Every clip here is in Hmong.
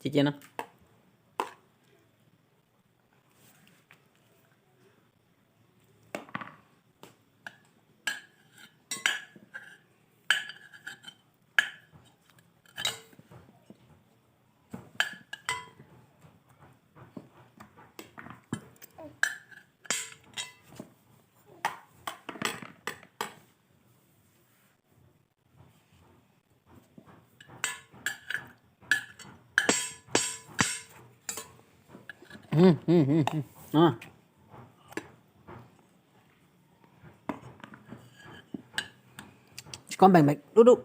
Ces cia no. Tsis kob npees npees dub dub.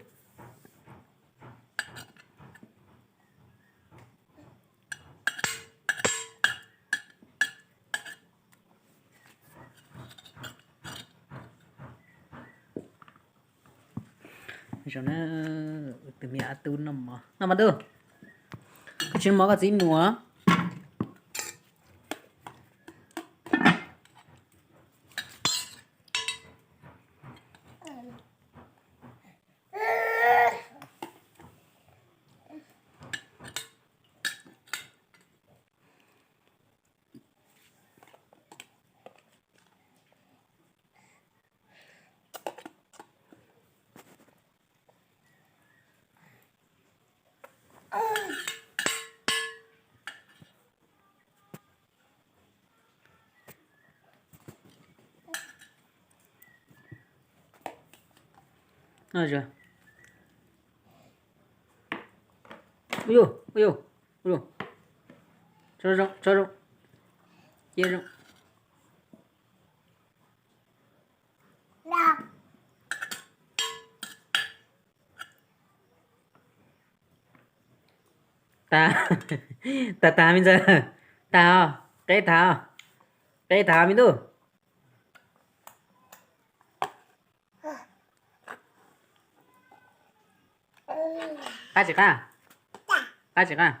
Zoo na, tus me a tub noj mov, noj mov tub. Koj tsis noj mov koj txiv muag. Ua yus, ua yus, ua yus. Tso zoo, tso zoo. Cia zoo. Tag, tag tag me ntxawg, tag os, qeb tag os, qeb tag me tub. Qab tsis qab, qab tsis qab.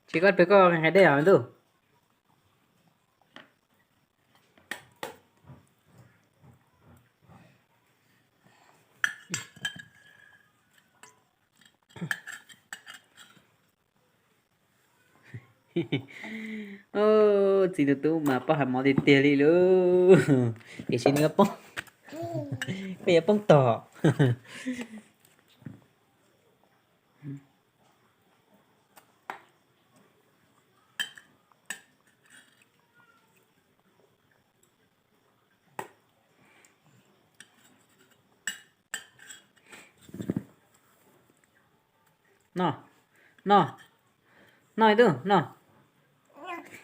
Tsis koj pem koj nqhis dej os me tub. Txiv tus tub mas poob hav mov tiag tiag li lauj. Tiam sis nws yuav poob, koj yuav poob tom. Noj, noj, noj ib tug, noj.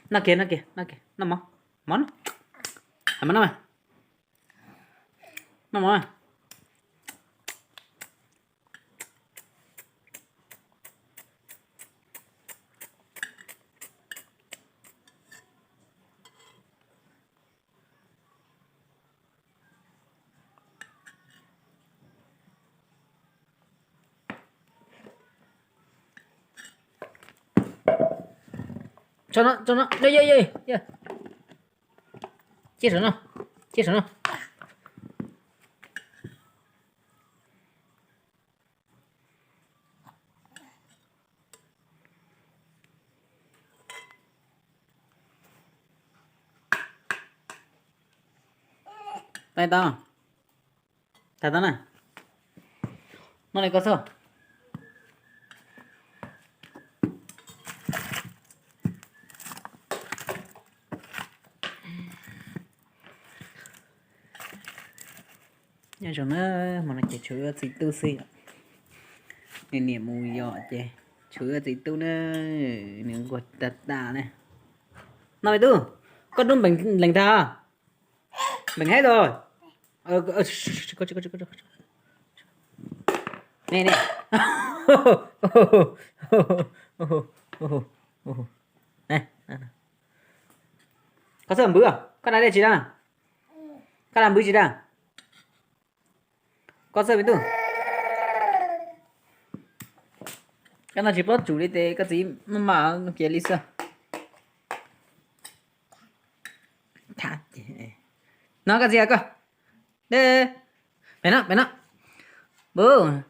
Noj kiag, noj kiag, noj kiag, noj mov, mov no. Hais mov noj mas. Noj mov. Tso no, tso no, ya, ya, ya, ya. Ciaj saum no, ciaj saum no. Tau, tau, tau na. Noj li koj xwb. Nyob zoo na, hmo no ces tshuav wb txiv tub xwb yom. Nws niam mus yos ces tshuav wb txiv tub na, nws nquag tag tas na. Noj me tub, koj dub npees lees tag. Npees haib los. Ne, ne. Koj txawj npwv, koj da dej tsis da? Koj da npwv tsis da? Koj txawj me tub. Koj noj tsis paub tsum li ces koj txiv maj mam kiag li xwb. No koj txiv koj. Pem no, pem no. Npwv.